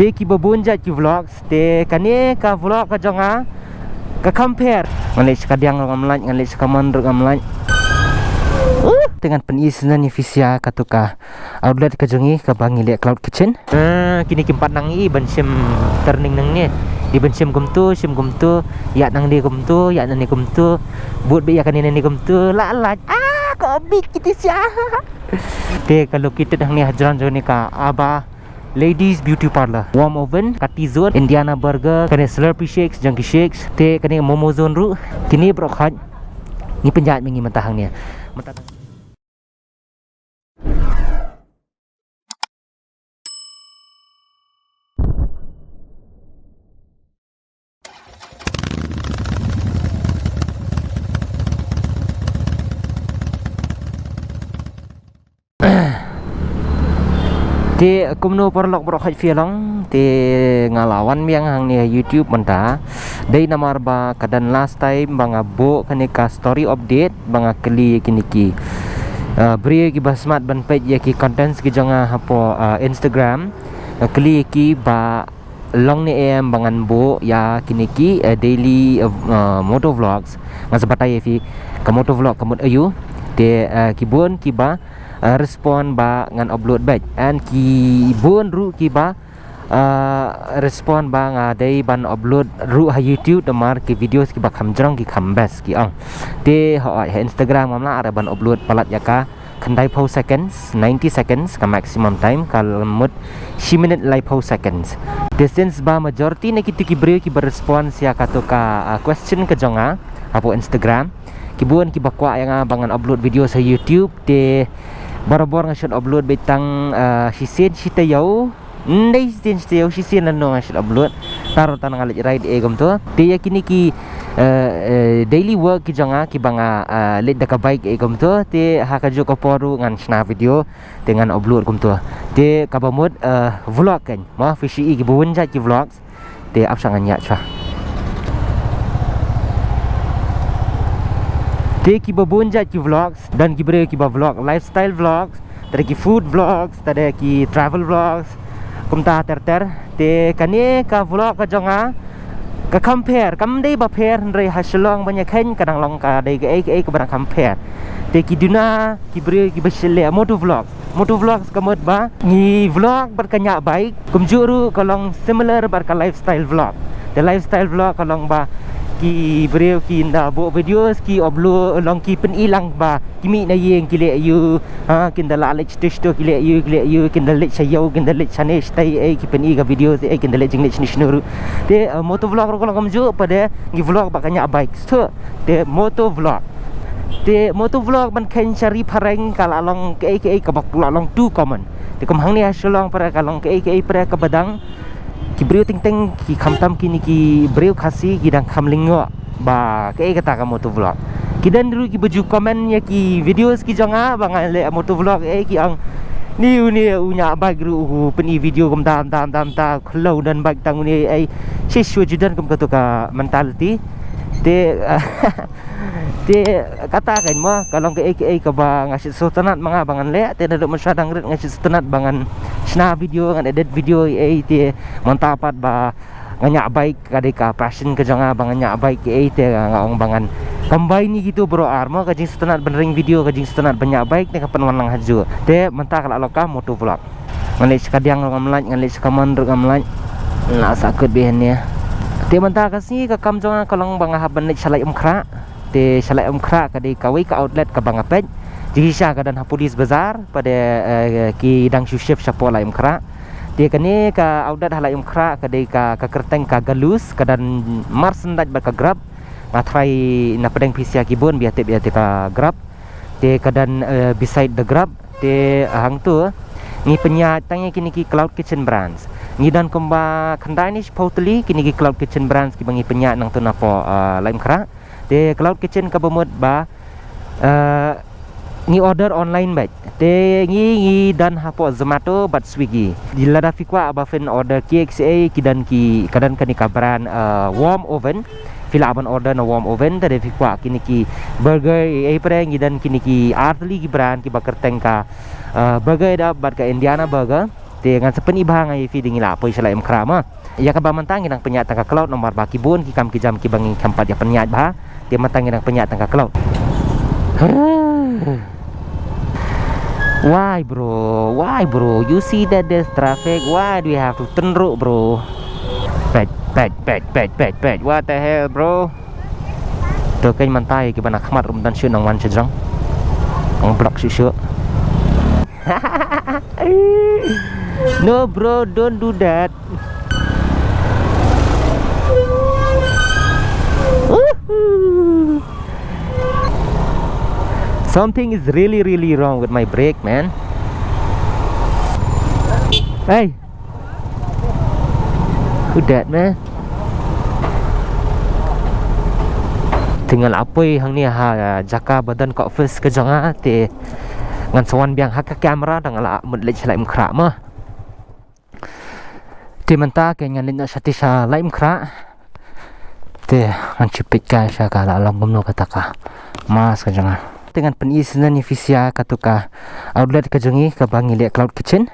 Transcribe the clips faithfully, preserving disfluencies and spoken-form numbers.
Te kiba bun jait ki vlogs, te kane ka vlog ka jong nga ka kham pher. Ngan leit sha ka diang ruh ngam lait, ngan leit sha ka mon ruh ngam lait. Uh, te ngan pyni shisien ïa phi sha katu ka outlet ka jong ngi kaba ngi leh cloud kitchen. Ah, kine kim pat nang ïohi ban shim turning nangne. Dei ban shim kumtu, shim kumtu, ïaid nangne kumtu, ïaid nangne kumtu. Bud beit ïa kane nangne kumtu, la lait. Ah, ka bit kiti sha. Te ka located hangne hajrong jong kane ka Aba Ladies Beauty Parlor, Warm Oven, Kati Zone, Indiana Burger, kane Slurpee Shakes jong ki Shakes, te kane Momo Zone ruh. Kine baroh khoit ngi pynjah ma ngi mynta hangne. Mynta Te kumno paralok baroh khoit phi long, te nga la wan biang hangne ha YouTube mynta. Dei namar ba ka don last time ba nga buh kane ka story update ba nga kylli ïa kine ki, uh, briew kiba smat ban peit ïa ki contents ki jong nga hapoh, uh, Instagram. Nga kylli ïa ki ba long ne em ba ngan buh ïa kine ki, eh, daily, eh, eh, motovlogs. Ngan sa batai ïa phi ka motovlog ka mut aïu. Te, eh, ki bun kiba, eh, respond ba ngan upload beit. And ki bun ruh kiba, eh, respond ba nga dei ban upload ruh ha YouTube namar ki videos kiba kham jrong ki kham best ki ong. Te hooid ha Instagram ngam lah re ban upload palat ïa ka khyndai phew seconds, ninety seconds ka maximum time, ka la mut shi minit lai phew seconds. Te since ba majority na kitu ki briew kiba respond ïa katu ka, ah, question ka jong nga hapoh Instagram, ki bun kiba kwah ïa nga ba ngan upload video sha YouTube, te barabor nga shu upload beit tang, ah, shisien shi taïew. Ndei shisien, shisien, shisien lano nga shu upload. Tang ruh tang nga leit ride ei kumto. Te ïa kine ki, eh, eh, daily work ki jong nga kiba nga, eh, leit da ka bike ei kumto. Te ha kajuh ka por ruh ngan shna video. Te ngan upload kumto. Te kaba mut, eh, vlog kan. Mo phi shu i kiba bun jait ki vlogs. Te ap sha ngan ïaid shuwa. Te kiba bun jait ki vlogs, don ki briew kiba vlog lifestyle vlogs, te don ki food vlogs, te don ki travel vlogs, kumta ter ter. Te kane ka vlog ka jong nga ka kham pher, kam dei ba pher hynrei ha Shillong ban ïa kheiñ ka dang long ka dei kaei kaei kaba dang kham pher. Te ki duna ki briew kiba shu leh motovlogs. Motovlogs ka mut ba ngi vlog bad ka ñiah bike, kumjuh ruh ka long similar bad ka lifestyle vlog. Te lifestyle vlog ka long ba ki briew ki da buh videos ki upload, long ki pyni lang ba ki mih na ïing ki leh aïu, ha, kin da la leit shatu shatu ki leh aïu, ki leh aïu, kin da leit sha ïew, kin da leit shane shatei, ei, ki pyni ka videos, ei, kin da leit jingleit shane shane ruh. Te, eh, motovlog ruh ka long kumjuh, pat de ngi vlog bad ka ñiah bike. Te motovlog. Te motovlog ban kheiñ sha ri phareng ka la long kaei kaei kaba la long too common. Te kum hangne ha Shillong pat ka long kaei kaei pat kaba dang ki briew teng teng ki khamtam kine ki briew Khasi ki dang kham lyngngoh ba kaei kata ka motovlog. Ki don ruh kiba ju comment ïa ki videos ki jong nga ba nga leh motovlog, ei, ki ong ni une u ñiah bike ruh u pyni video kumta kumta kumta kumta. Khlem don bike tang une, ei, shisha ju don kum katu ka mentality. Te, te kata kan mo, ka long kaei kaei kaba nga shu sngewtynnat ma nga ba ngan leh, te naduh mynshwa dang rit nga shu sngewtynnat ba ngan shna video, ngan edit video, ei, te mynta pat ba nga ñiah bike ka dei ka passion ka jong nga ba nga ñiah bike, ei, te nga ong ba ngan combine ïa kitu baroh ar mo, ka jingsngewtynnat ban ring video, ka jingsngewtynnat ban ñiah bike, te ka pynwan lang hajuh. Te mynta ka la long ka motovlog. Ngan leit sha ka diang ruh ngam lait, ngan leit sha ka mon ruh ngam lait. La sahkut bha hangne. Te mynta ka sngi ka kam jong nga ka long ba nga hap ban leit sha Laitumkhrah. Te sha Laitumkhrah ka dei kawei ka outlet kaba nga peit. Jingshisha ka don ha Police Bazar, pat de, eh, ki dang shu shift shapoh Laitumkhrah. Te kane ka outlet ha Laitumkhrah ka dei ka, ka kyrteng ka Galus, ka don marsyndah bad ka Grab. Nga try na pdeng pisa ki bun ba ïa tip ïa te ka Grab. Te ka don, eh, beside the Grab. Te, eh, hangtu ngi pynïaid tang ïa kine ki Cloud Kitchen brands. Ngi don kumba khyndai ne shiphew tylli kine ki Cloud Kitchen brands kiba ngi pynïaid nangtu napoh, eh, Laitumkhrah. Te Cloud Kitchen kaba mut ba, eh, ngi order online beit. Te ngi, ngi don hapoh Zomato bad Swiggy. Lada phi kwah ba phin order K X A, ki don ki, ka don kane ka brand, eh, Warm Oven. Phi lah ban order na Warm Oven, te lada phi kwah kine ki burger, ei, ei, pat de ngi don kine ki ar tylli ki brand kiba kyrteng ka, eh, Burger It Up bad ka Indiana Burger. Te ngan sa pyni bha nga ïa phi dei ngi la poi sha Laitumkhrah ma. Ïa kaba mynta ngi dang pynïaid tang ka cloud namar ba ki bun ki kam ki jam kiba ngi khlem pat ïa pynïaid bha. Te mynta ngi dang pynïaid tang ka cloud. Why, bro? Why, bro? You see that there's traffic? Why do we have to tynruh, bro? Peit, peit, peit, peit, peit, peit. What the hell, bro? To keiñ mynta ïa kiba na khmat ruh ym don shuh nang wan sha jrong. Nang block shuh shuh. No, bro, don't do that. Woohoo. Something is really, really wrong with my brake, man. Hey, who that, man? Te nga la poi hangne ha jaka ba don ka office ka jong nga, te ngan sa wan biang ha ka camera, te nga la mut leit sha Laitumkhrah ma. Te mynta keiñ ngan leit noh shatei sha Laitumkhrah. Te ngan shu peit kai sha ka la long kumno kata ka mask ka jong nga. Te ngan pyni shisien ïa phi sha kato ka outlet ka jong ngi kaba ngi leh cloud kitchen.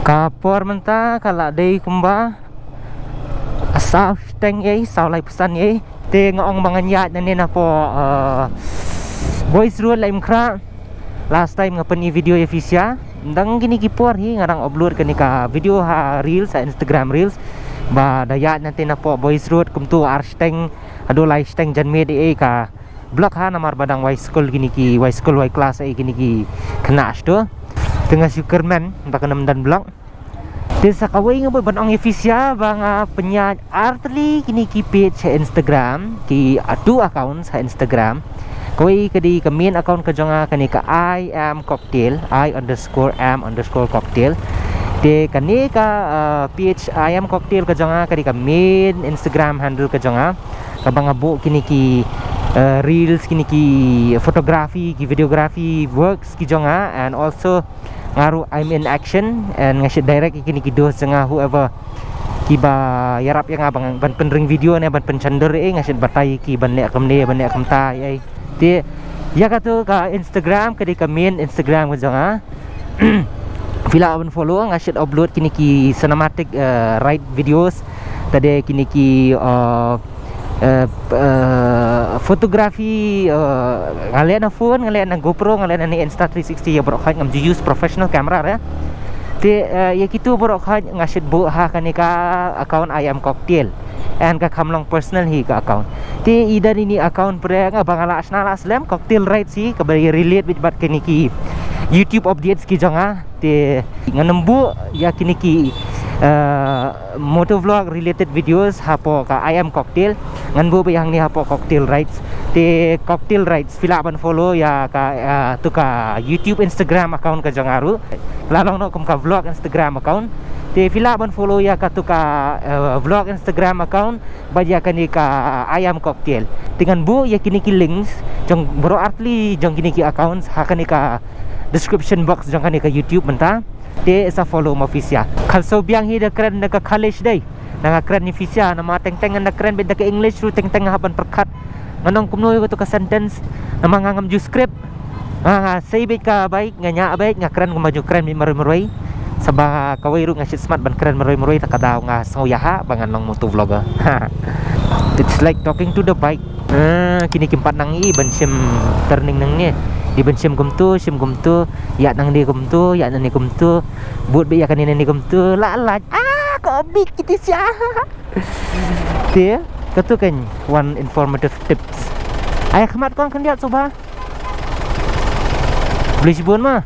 Ka por mynta ka la dei kumba saw shiteng ei, saw lai phew san ei. Te nga ong ba ngan ïaid nangne napoh, eh, Boys Road Laitumkhrah. Last time nga pyni video ïa phi sha. Dang kine ki por hi nga dang upload kane ka video ha reels, ha Instagram reels. Ba da ïaid nangne napoh Boys Road kumto ar shiteng haduh lai shiteng janmiet ei ka block ha namar ba dang wai skul kine ki, wai skul wai klas ei kine ki khynnah sha to. Te nga shu kyrmen ba kan ym don block. Te sa kawei nga bud ban ong ïa phi sha ba nga pynïaid artylli kine ki page ha Instagram, ki, ah, two accounts ha Instagram. Kawei ka dei ka main account ka jong nga kane ka I am cocktail, I underscore am underscore cocktail. Te kane ka, ah, page I am cocktail ka jong nga ka dei ka main Instagram handle ka jong nga. Kaba nga buh kine ki, ah, reels, kine ki photography, ki videography works ki jong nga, and also nga ruh I'm in action and nga shait direct ïa kine ki dost jong nga, whoever kiba ïarap ïa nga ban, ban pynring video ne ban pynshander ei, nga shait batai ïa ki ban leh kumne ban leh kumta ei. Te ïa kato ka Instagram ka dei ka main Instagram ka jong nga. Phi lah ban follow, nga shait upload kine ki cinematic, eh, ride videos. Te dei kine ki, eh, eh, eh, photography, eh, nga leh na phone, nga leh na GoPro, nga leh na ne Insta three sixty ïa baroh khoit, ngam ju use professional camera re. Te, eh, ïa kito baroh khoit nga shait buh ha kane ka account I am cocktail. And ka kham long personal hi ka account. Te i da ine i account pre nga ba nga la shna la slem cocktail rides hi kaba relate bit bad kine ki YouTube updates ki jong nga. Te ngan ym buh ïa kine ki, eh, motovlog related videos hapoh ka I am cocktail. Ngan buh beit hangne hapoh cocktail rides. Te cocktail rides phi lah ban follow ïa ka, eh, to ka YouTube Instagram account ka jong nga ruh. La long noh kum ka vlog Instagram account. Te phi lah ban follow ïa kato ka, eh, vlog Instagram account bad ïa kane ka I am cocktail. Te ngan buh ïa kine ki links jong baroh artylli jong kine ki accounts ha kane ka description box jong kane ka YouTube mynta. Te sa follow ma phi sha. Kham shu biang hi da kren da ka Khaleej dei. Nga kren ïa phi sha namar teng teng nga kren beit da ka English ruh teng teng nga hap ban pyrkhat. Nga ong kumno ïa kato ka sentence namar nga ngam ju script. Nga, nga sei beit ka bike, nga ñiah beit, nga kren kumba ju kren beit marwei marwei. Sa ba kawei ruh nga shait smat ban kren marwei marwei, ta ka daw nga sngew ïa ha ba ngan long motovlogger. It's like talking to the bike. Ah, kine kim pat nang i ban shim turning nangne. Dei ban shim kumto, shim kumto, ïa nangne kumto, ïa nangne kumto. Bud beit ïa kane nangne kumto, la lait. Ah, ka bit kiti sha. Te, kato kan one informative tips. Ai khmat kong khyndiat suba. Beli shibun ma.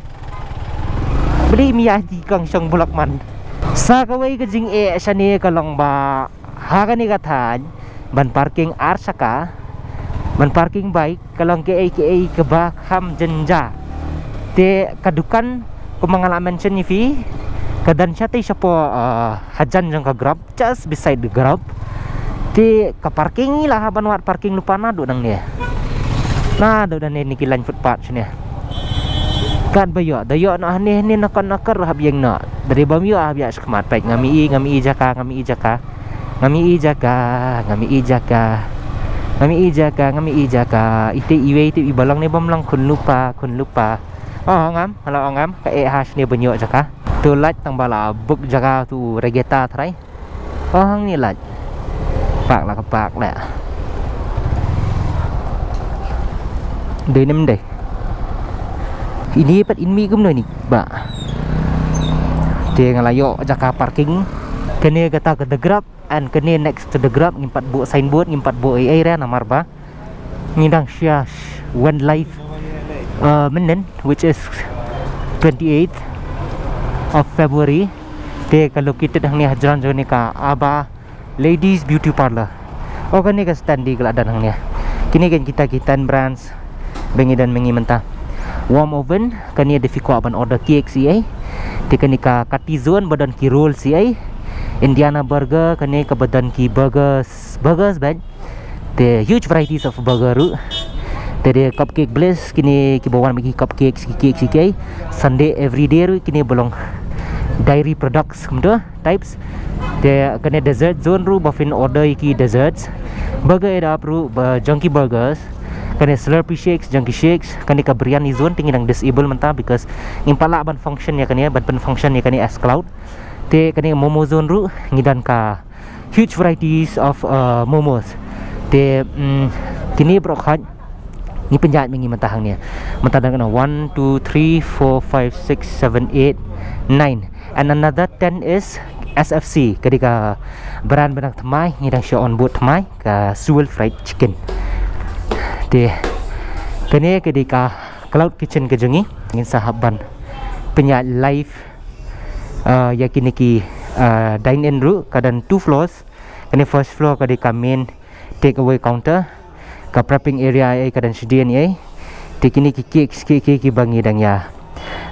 Beli mi ai ti kong shong blok man. Sa kawei ka jingeh shane ka long ba ha kane ka thaiñ ban parking ar shaka, ban parking bike ka long kaei kaei kaba kham jynjar. Te ka dukan kumba nga la mention ïa phi ka don shatei shapoh, uh, hajan jong ka grop, just beside the grop. Te ka parking la ha ban wad parking lypa naduh nangne. Naduh nangne ne ki line footpath shane. Kat ba ïoh, da ïoh noh hangne hangne na kon na kor hap ïeng noh. Da dei bym ïoh hap ïa shakmat peit ngam i, ngam i jaka, ngam i jaka. Ngam i jaka, ngam i jaka. Ngam i jaka, ngam i jaka. Ite iwei ite i ba long ne bym long khun lypa, khun lypa. Oh ngam, hala oh ngam, ka eh ha shane ban ïoh jaka. To lait tang ba la book jaka tu regeta trai. Oh, hangne lait. Park la ka park la. Dei nem dei. Ini pat in mi kumno ni ba. Te nga la ïoh jaka parking. Kane kata ka The Grab and kane next to The Grab ngim pat buh signboard, ngim pat buh ei ei re namar ba ngi dang sha Wildlife, uh, mynnin, which is twenty-eighth of February. Te ka located hangne hajrong jong ne ka Aba Ladies Beauty Parlor. Oh, kane ka stand dei ka la don hangne. Kine kan kita ki ten brands ba ngi don mynta. Warm Oven, kane da phi kwah ban order cake C A. Te kane ka Kati Zone ba don ki roll C A. Indiana Burger, kane ka ba don ki burgers, burgers bad. Te huge varieties of burger ruh. Te de Cupcake Bliss, kine ki ba wan bad ki cupcakes, ki cake C K. Sundae Everyday ruh, kine ba long dairy products kumta types. Te kane Dessert Zone ruh ba phin order ïa ki desserts. Burger It Up ruh ba jong ki burgers. Kane Slurpee Shakes jong ki shakes. Kane ka Biryani Zone te ngi dang disable mynta because ngim pat lah ban function ïa kane, ban pyn function ïa kane as cloud. Te kane Momo Zone ruh ngi don ka huge varieties of, uh, momos. Te, mm, kine baroh khoit ngi pynjah mynta hangne. Mynta don kane one, two, three, four, five, six, seven, eight, nine. And another ten is S F C. Ka dei ka brand ba dang thymmai, ngi dang shu onboard thymmai, ka Seoul Fried Chicken. Te kane ka dei ka Cloud Kitchen ka jong ngi. Ngin sa hap ban pynjah live, uh, ïa kine ki, uh, dine in ruh, ka don two floors. Kane first floor ka dei ka main take away counter, ka prepping area, eh, ka don shadien, eh. Te kine ki cakes, ki, ki, ki ba ngi dang ïa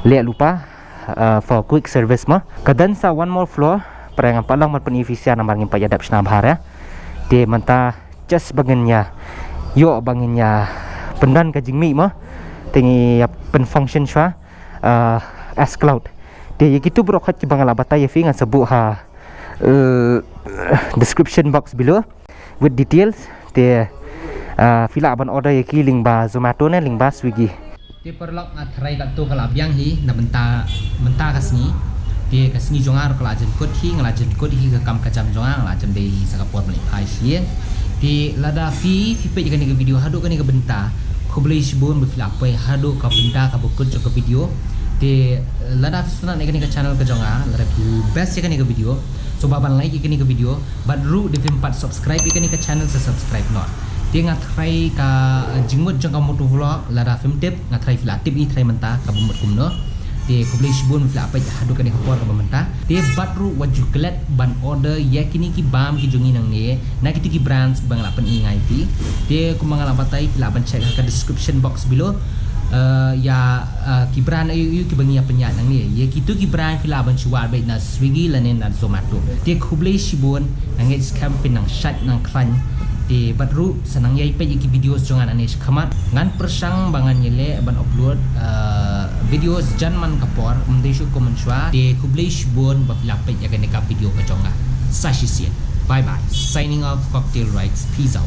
leh lypa, uh, for quick service mo. Ka don sa one more floor, para ngam pat long ban pyn-i phi sha namar ngim pat ïa dep shna bha re. Te mynta just ba ngin ïa ïoh ba ngin ïa pyndon ka jingmih mo. Te ngi ïa pyn function shuwa, uh, as cloud. Te ïa kitu baroh khoit ki ba nga la batai ïa phi ngan sa buh ha, uh, description box below with details. Te, uh, phi lah ban order ïa ki lyngba Zomato ne lyngba Swiggy. Te paralok, nga tharai katto ka la biang hi na mynta, mynta ka sngi. Te ka sngi jong nga ruh ka la jan kut hi, nga la jan kut hi, ka kam ka jam jong nga, nga la jan dei hi sa ka por ba leit phai sha ïing. Te lada phi, phi peit ïa kane ka video haduh kane ka bynta, khublei shibun ba phi la peit haduh ka bynta ka ba kut jong ka video. Te lada phi sngewtynnat ïa kane ka channel ka jong nga, lada phi best ïa kane ka video, sngewbha ban like ïa kane ka video, bad ruh da phim pat subscribe ïa kane ka channel sa subscribe noh. Te nga tharai ka, eh, jingmut jong ka motovlog, lada phim tip, nga tharai phi la tip hi tharai mynta ka ba mut kumno. Te khublei shibun phi la peit haduh kane ka por ka ba mynta. Te bad ruh wat ju klet ban order ïa kine ki bam ki jong ngi nangne na kito ki brands ba nga la pyn-i nga ïa phi. Te kumba nga la batai phi lah ban check ha ka description box below. Eh, ïa, eh, ki brand aïu aïu ki ba ngi ïa pynïaid nangne. Ïa kito ki brand phi lah ban shu wad beit na Swiggy lane na Zomato. Te khublei shibun, nga ngeit skhem phin nang shait nang khlaiñ. Te bad ruh sa nang ïai peit ïa ki videos jong nga nangne shakhmat. Ngan pyrshang ba ngan ïaleh ban upload, eh, videos jan man ka por, ym dei shuh kum mynshuwa. Te khublei shibun ba phi la peit ïa kane ka video ka jong nga. Sa shisien. Bye bye. Signing off, Cocktail Rights. Peace out.